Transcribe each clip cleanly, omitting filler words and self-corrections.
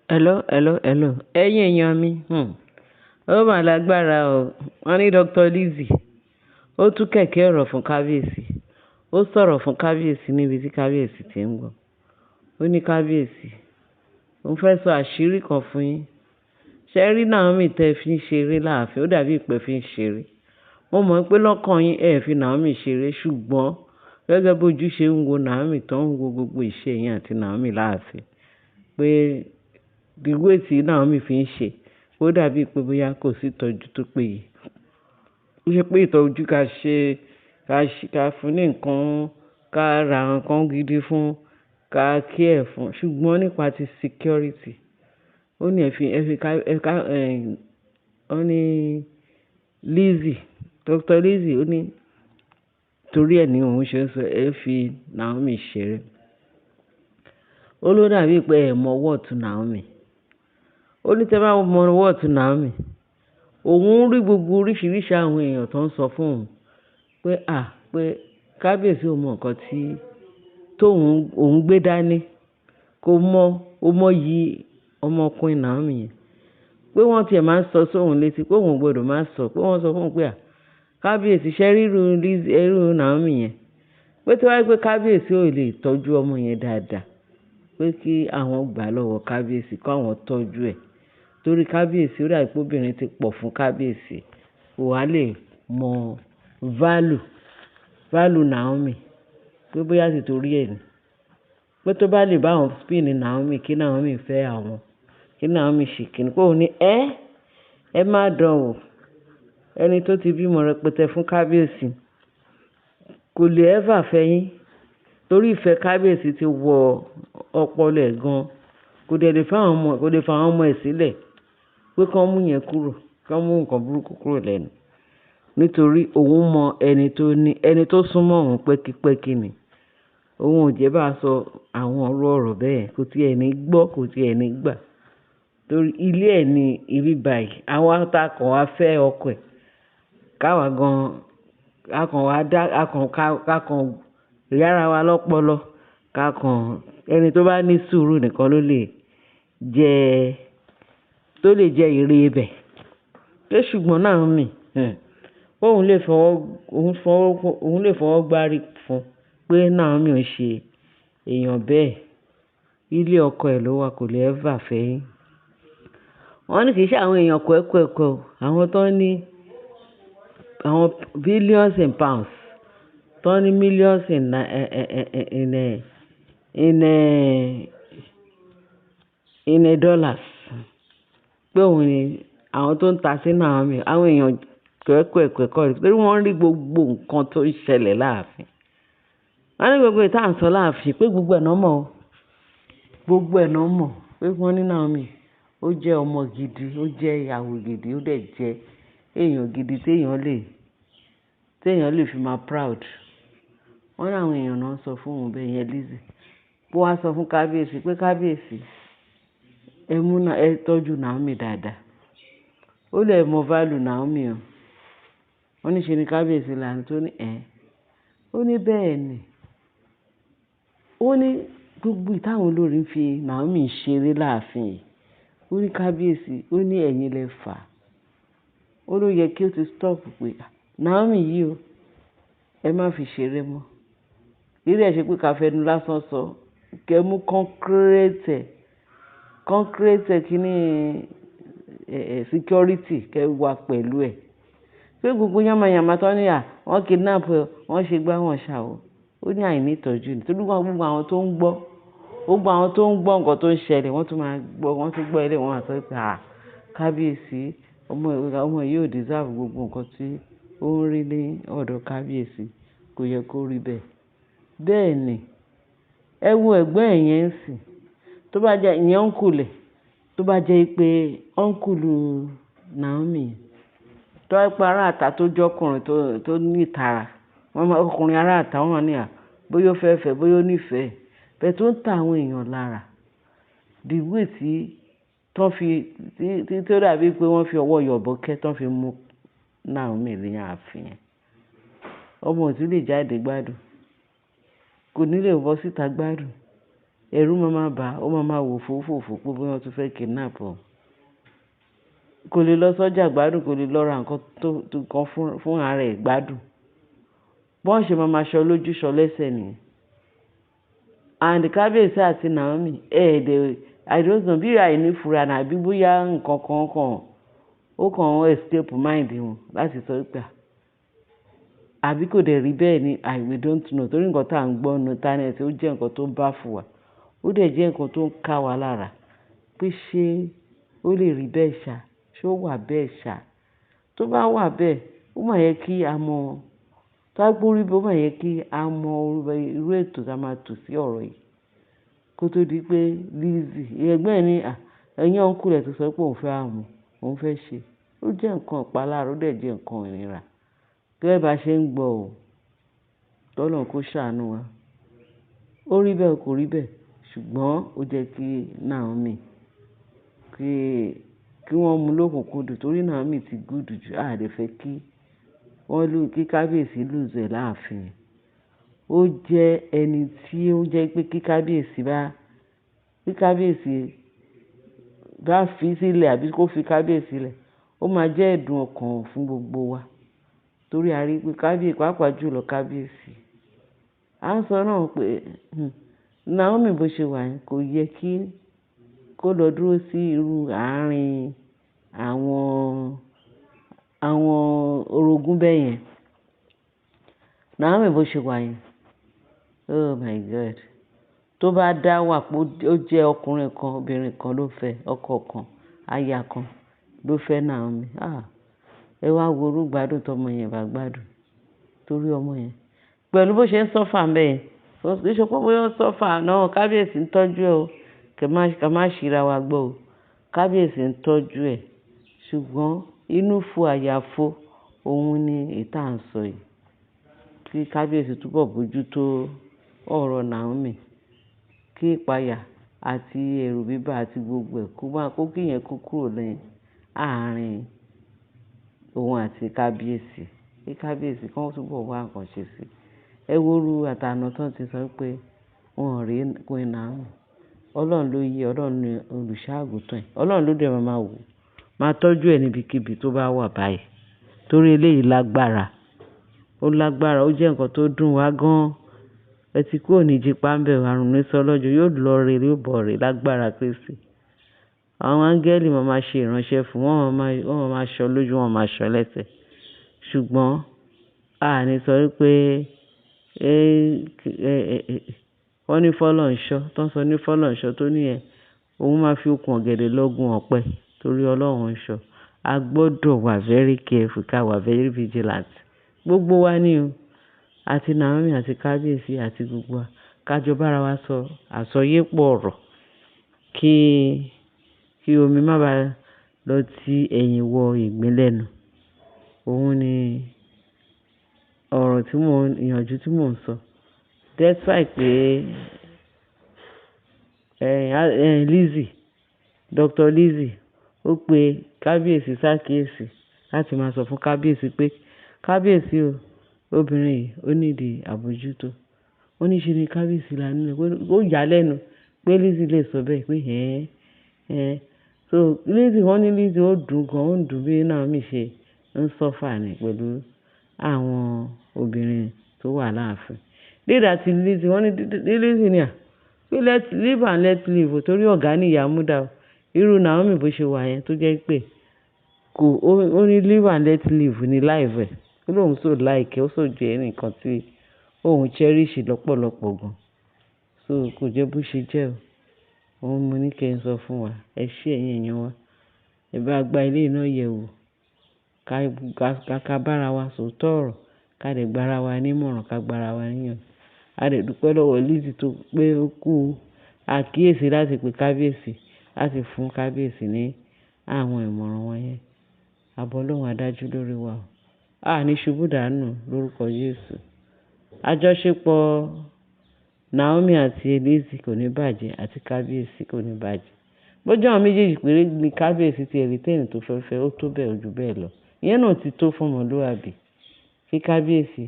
Hello, hello, hello. Ẹ̀yin èèyàn mi, ó mà lágbára o. Wọ́n ní Dr. Lizzie, ó tú kẹ̀kẹ́ ọ̀rọ̀ fún kábíyèsí. Ó sọ̀rọ̀ fún kábíyèsí níbi tí kábíyèsí ti ń gbọ́. Ó ní kábíyèsí, òun fẹ́ sọ àṣírí kan fún yín. Ṣé rí Naomi tẹ fi ń ṣeré láàfin? Ó dàbí ìpẹ́ fi ń ṣeré. Mo mọ̀ pé lọ́kàn yín ẹ fi Naomi ṣeré, ṣùgbọ́n gẹ́gẹ́ bí ojú ṣe ń wo Naomi tó ń wo gbogbo ìṣe yín àti Naomi láàfin, pé the way tí Naomi fi ń ṣe, ó dàbí pé bóyá kò sí ìtọ́jú tó péye. Ó ṣe pé ìtọ́jú ká ṣe, ká fún ní nǹkan, ká ra nǹkan gidi fún, ká care fún. Ṣùgbọ́n nípa ti security, ó ní ẹ fi, ẹ fi ká, ẹ ká, ẹ, ó ní Lizzie, Dr. Lizzie, ó ní torí ẹ ní òun ṣe ń sọ ẹ fi Naomi ṣeré. Ó ló dàbí pé ẹ mọ worth Naomi. Ó ní tí ẹ bá mọ worth Naomi, òun rí gbogbo oríṣiríṣi àwọn èèyàn tó ń sọ fún òun pé à, pé kábíyèsí ò mọ nǹkan tí tóun, òun gbé dání, kó mọ̀, ó mọ yí ọmọkùnrin Naomi yẹn. Pé wọ́n ti ẹ̀ máa ń sọ sóhun létí pé òun ò gbọdọ̀ máa sọ, pé wọ́n sọ fún òun pé à, kábíyèsí ṣé ríru Lizzie, irú Naomi yẹn. Pé tí wọ́n bá pé kábíyèsí ò lè tọ́jú ọmọ yẹn dáadáa, pé kí àwọn gbà lọ́wọ́ kábíyèsí kó àwọn tọ́jú ẹ̀. Torí kábíyèsí ó dàbí pé obìnrin ti pọ̀ fún kábíyèsí, kò wá lè mọ value, value Naomi. Pé bóyá sì torí ẹ ní. Pé tó bá lè bá àwọn spin Naomi, kí Naomi fẹ́ àwọn, kí Naomi ṣe kíni. Pé òun ní ẹ́, ẹ má dán wò. Ẹni tó ti bímọ rẹpẹtẹ fún kábíyèsí kò lè ever fẹ́ yín. Torí ìfẹ́ kábíyèsí ti wọ ọpọlọ ẹ̀ gan. Kò dẹ̀ lè fẹ́ àwọn ọmọ, kò lè fa àwọn ọmọ ẹ̀ sílẹ̀ pé kí wọ́n mú yẹn kúrò, kí wọ́n mú nǹkan burúkú kúrò lẹ́nu. Nítorí òun mọ ẹni tó ní, ẹni tó súnmọ́ òun pẹ́kípẹ́kí ni. Òun ò jẹ́ bá sọ àwọn ọ̀rọ̀ ọ̀rọ̀ bẹ́ẹ̀, kò tí ẹ ní gbọ́, kò tí ẹ ní gbà. Torí ilé ẹ ní ibi báyìí, àwa tá kàn wá fẹ́ ọkọ ẹ̀. Ká wá gan, a kàn wá dá, a kàn ká, ká kàn rí ara wa lọ́pọlọ. Ká kàn ẹni tó bá ní sùúrù nìkan ló lè jẹ, tó lè jẹ èrè ibẹ̀. Pé ṣùgbọ́n Naomi, òun lè fọwọ́, òun fọwọ́, òun lè fọwọ́ gbárí fún pé Naomi ò ṣe èèyàn bẹ́ẹ̀. Ilé ọkọ ẹ̀ ló wà, kò lè ever fẹ́ yín. Wọ́n ní kì í ṣe àwọn èèyàn kúẹ́kúẹ̀kẹ́ o. Àwọn tó ní àwọn billions in pounds, tó ní millions in dollars. Pé òun ni àwọn tó ń ta sí Naomi, àwọn èèyàn kúẹ́kúẹ̀kẹ́ kọ́ ni. Torí wọ́n rí gbogbo nǹkan tó ń ṣẹlẹ̀ láàfin. Wọ́n ní gbogbo ìta ń sọ láàfin pé gbogbo ẹ̀ náà mọ̀ o. Gbogbo ẹ̀ náà mọ̀ pé wọ́n ní Naomi ó jẹ́ ọmọ gidi, ó jẹ́ ìyàwó gidi, ó dẹ̀ jẹ́ èèyàn gidi tí èèyàn lè fi máa proud. Wọ́n ní àwọn èèyàn náà ń sọ fún òun bẹ́ẹ̀ yẹn Lizzie. Pé wọ́n á sọ fún kábíyèsí pé kábíyèsí, ẹ mú náà, ẹ tọ́jú Naomi dáadáa. Ó lè mọ value Naomi o. Wọ́n ní ṣe ni kábíyèsí lànà tó ní ẹ̀. Ó ní bẹ́ẹ̀ ni. Ó ní gbogbo ìta àwọn olórí ń fi Naomi ṣeré láàfin yìí. Ó ní kábíyèsí, ó ní ẹ̀yin lẹ fà. Ó ló yẹ kí ó ti stop pé Naomi yìí o, ẹ má fi ṣeré mọ́. Kì í dẹ̀ ṣe pé ká fẹnu lásán sọ, kẹ mú concrete, concrete kíní security kẹ wà pẹ̀lú ẹ̀. Pé gbogbo yánmayànmá tó ní à, wọ́n kidnap ẹ, wọ́n ṣe gbá wọn ṣàwọ̀. Ó ní àìní ìtọ́jú ni. Torí gbogbo àwọn tó ń gbọ́, gbogbo àwọn tó ń gbọ́ nǹkan tó ń ṣẹlẹ̀, wọ́n tún máa gbọ́, wọ́n tún gbọ́ ilé wọn máa sọ pé à, kábíyèsí, ọmọ, ọmọ yìí ò deserve gbogbo nǹkan tí ó ń rí ní ọ̀dọ̀ kábíyèsí. Kò yẹ kó rí bẹ́ẹ̀. Bẹ́ẹ̀ ni, ẹ wo ẹ̀gbọ́n ẹ̀ yẹn ń sìn. Tó bá jẹ́ ìyẹn uncle ẹ̀, tó bá jẹ́ pé uncle Naomi, tó bá jẹ́ pé ará ìta tó jẹ́ ọkùnrin tó ní ìtara, wọ́n máa, ọkùnrin ará ìta wọ́n máa ní à, bóyá ó fẹ́ fẹ́, bóyá ó nífẹ̀ẹ́. But tó ń ta àwọn èèyàn lára. The way tí, tó fi, tí, tí ó dàbí pé wọ́n fi ọwọ́ yọ̀bọ́kẹ́ tó fi mú Naomi ní ààfin yẹn. Ọmọ ò tí lè jáde gbádùn. Kò ní lè bọ́ síta gbádùn. Ẹ̀rù máa ma bà á, ó máa ma wò fófòfò pé bóyá wọ́n tún fẹ́ kidnap òun. Kò lè lọ sọ́jà gbádùn, kò lè lọ ra nǹkan tó nǹkan fún ara ẹ̀ gbádùn. Bọ́n ṣe máa ma ṣọ lójú ṣọ lẹ́sẹ̀ nìyẹn. And kábíyèsí àti Naomi, ẹ̀ I don't know bí àìní fura àbí bóyá nǹkan kan kan ó kàn escape mind wọn láti sọ wípé àbí kò dẹ̀ rí bẹ́ẹ̀ ni. We don't know, torí nǹkan tí à ń gbọ́ nínú internet, ó jẹ́ nǹkan tó ń bá fún wa. Ó dẹ̀ jẹ́ nǹkan tó ń ká wa lára pé ṣé ó lè rí bẹ́ẹ̀ ṣá? Ṣé ó wà bẹ́ẹ̀ ṣá? Tó bá wà bẹ́ẹ̀, ó máa yẹ kí a mọ̀. Tó bá gbó rí bẹ́ẹ̀, ó máa yẹ kí a mọ irú ètò tí a máa tò sí ọ̀rọ̀ yìí. Kó tó di pé Lizzy, ẹ̀gbọ́n ẹ̀ ní, à, ẹ̀yin uncle rẹ̀ tó sọ pé òun fẹ́ mú, òun fẹ́ ṣe. Ó jẹ́ nǹkan ìpalára, ó dẹ̀ jẹ́ nǹkan ìnira. Gẹ́gẹ́ bá ṣe ń gbọ́ ò, k'Ọlọ́run kó ṣàánú wa. Ó rí bẹ́ẹ̀, kò rí bẹ́ẹ̀, ṣùgbọ́n ó jẹ́ kí Naomi kí wọ́n mú lókùnkúndùn, torí Naomi ti good jù. A dẹ̀ fẹ́ kí wọ́n kí kábíyèsí lose ẹ̀ láàfin. Ó jẹ́ ẹni tí ó jẹ́ pé kí kábíyèsí bá fi sílẹ̀ àbí kó fi kábíyèsí sílẹ̀, ó máa jẹ́ ẹ̀dùn ọkàn fún gbogbo wa. Torí a rí pé kábíyèsí, pàápàá jùlọ kábíyèsí. A ń sọ náà pé Naomi bó ṣe wà yẹn kò yẹ kí kó lọ dúró sí irú àárín àwọn orogún bẹ́ẹ̀ yẹn. Naomi bó ṣe wà yẹn, oh my God! Tó bá dá wà pé ó jẹ́ ọkùnrin kan, obìnrin kan ló fẹ́, ọkọ kan, aya kan ló fẹ́ Naomi. Ah! Ẹ wá wo irú ìgbádùn tó ọmọ yẹn bá gbádùn. Torí ọmọ yẹn, pẹ̀lú bó ṣe ń suffer ńbẹ̀ yẹn, kì í ṣe pé bóyá ó ń suffer náà, kábíyèsí ń tọ́jú ẹ o. Ká má ṣìra wa gbọ́ o. Kábíyèsí ń tọ́jú ẹ̀. Ṣùgbọ́n inú fu àyà fo, òun ni èyí tí à ń sọ yìí. Kí kábíyèsí túbọ̀ bójútó ọ̀rọ̀ Naomi. Kí ìpayà àti ẹ̀rù bíbà àti gbogbo ẹ̀ kó má kó kí ìyẹn kó kúrò ní àárín òun àti kábíyèsí. Kí kábíyèsí kí wọ́n túbọ̀ wá nǹkan ṣe sí i. Ẹ wo irú àtàná tán tí sọ pé wọ́n ò rí Queen Naomi. Ọlọ́run ló yé, Ọlọ́run ní olùṣọ́ àgùntàn ẹ̀. Ọlọ́run ló dẹ̀ máa ma wò, máa tọ́jú ẹ̀ níbikíbi tó bá wà báyìí. Torí eléyìí lágbára. Ó lágbára, ó jẹ́ nǹkan tó dùn wá gan. Ẹ ti kú òní jípa ń bẹ̀, àrùn ní sọ lọ́jọ́, yóò lọ re, yóò bọ̀ re lágbára Kristi. Àwọn áńgẹ́lì máa ma ṣe ìránṣẹ́ fún wọn, wọ́n máa ma ṣọ́ lójú, wọ́n máa ṣọ́ lẹ́sẹ̀. Ṣùgbọ́n a ní sọ wípé wọ́n ní fọ́lọ́runṣọ́, tó ń sọ ní fọ́lọ́runṣọ́ tó ní ẹ, òun máa fi okùn ọ̀gẹ̀dẹ̀ lọ́gùn ọ̀pẹ torí Ọlọ́run ń ṣọ́. A gbọdọ̀ wà very careful, ká wà very vigilant. Gbogbo wa ní o. Àti Naomi àti kábíyèsí àti gbogbo wa. Ká jọ bá ara wa sọ àsọyépọ̀ ọ̀rọ̀ kí omi má bá lọ tí ẹ̀yìn wọ ìgbín lẹ́nu. Òun ni ọ̀rọ̀ tí mò ń, ìyànjú tí mò ń sọ. Despite pé Lizzy, Dr. Lizzy ó pe kábíyèsí sákíyèsí láti máa sọ fún kábíyèsí pé kábíyèsí o, obìnrin yìí ó need àbójútó. Ó ní ṣe ni kábíyèsí la nínú, ó yà á lẹ́nu pé Lizzy lè sọ bẹ́ẹ̀ pé ẹ́ ẹ́. So Lizzy, wọ́n ní Lizzy ó dùn gan, ó ń dùn bí Naomi ṣe ń suffer ní pẹ̀lú àwọn obìnrin tó wà láàfin. Lídà tí Lizzy, wọ́n ní Lizzy ní à, pé let live and let live torí ọ̀gá ni ìyá múdà o. Irú Naomi bó ṣe wà yẹn tó jẹ́ pé kò, ó ní live and let live ní life ẹ̀. Ó lóun so like, ó so jẹ́ ẹnìkan tí òun cherish lọ́pọ̀lọpọ̀ gan. So kò jẹ́ bó ṣe jẹ́ o. Òun mo ní kí n sọ fún wa. Ẹ ṣé ẹ̀yin èèyàn wa. Ẹ bá gba ilé náà yẹ̀ wò. Ká, ká, ká bá ara wa sọ̀tọ̀ ọ̀rọ̀. Ká dẹ̀ gba ara wa ní ìmọ̀ràn, ká gba ara wa níyànjú. A dẹ̀ dúpẹ́ lọ́wọ́ Lizzy tó pé ó kú àkíyèsí láti pe kábíyèsí, láti fún kábíyèsí ní àwọn ìmọ̀ràn wọn yẹn. Àbọ̀ Ọlọ́run á dájú lórí wa o. A ní ṣubú dànù lórúkọ Jésù. Àjọṣepọ̀ Naomi àti Lizzy kò ní bàjẹ́ àti kábíyèsí kò ní bàjẹ́. Bó jẹ́ àwọn méjèèjì péré ni kábíyèsí ti retain tó fẹ́ fẹ́, ó tó bẹ́ẹ̀ ojú bẹ́ẹ̀ lọ. Ìyẹn náà ti tó fún ọmọlúwàbí. Kí kábíyèsí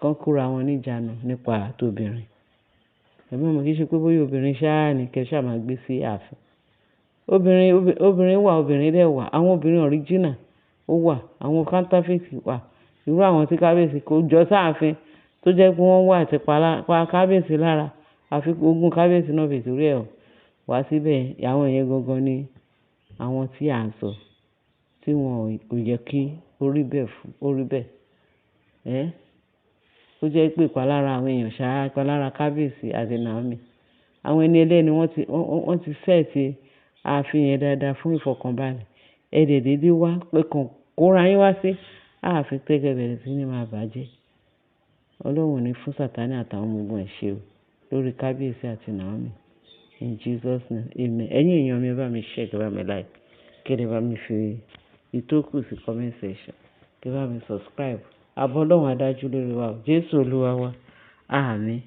kan kóra wọn ní ìjánu nípa tobìnrin. Ẹ̀mí mọ̀ kí í ṣe pé bóyá obìnrin ṣáá ni kí ẹ ṣáà máa gbé sí ààfin. Obìnrin, obìnrin wà, obìnrin dẹ̀ wà. Àwọn obìnrin original ó wà. Àwọn counterfeit wà. Irú àwọn tí kábíyèsí kó jọ sáàfin tó jẹ́ pé wọ́n wà àti pa kábíyèsí lára. Àfi ogún kábíyèsí náà fi torí ẹ̀ wá síbẹ̀. Àwọn yẹn gangan ni àwọn tí à ń sọ, tí wọn kò yẹ kí ó rí bẹ́ẹ̀ fún, ó rí bẹ́ẹ̀. Ẹ́, ó jẹ́ pé ìpalára àwọn èèyàn ṣáá, ìpalára kábíyèsí àti Naomi. Àwọn ẹni ẹlẹ́ni wọ́n ti, wọ́n ti set ààfin yẹn dáadáa fún ìfọ̀kànbalẹ̀. Ẹ dẹ̀ dédé wá pé kàn kóra yín wá sí ààfin pé kí ẹ bẹ̀rẹ̀ sí ní máa bàjẹ́. Ọlọ́run ò ní fún Sataní àtàwọn ọmọ ogun ẹ̀ ṣe o lórí kábíyèsí àti Naomi. In Jesus name, amen. Ẹ̀yin èèyàn mi, ẹ bá mi share, kí ẹ bá mi like, kí ẹ bá mi fi ìtókù sí comment section, kí ẹ bá mi subscribe. Àbọ̀ Ọlọ́run á dájú lórí wa o. Jésù Olúwa wa. Àmín.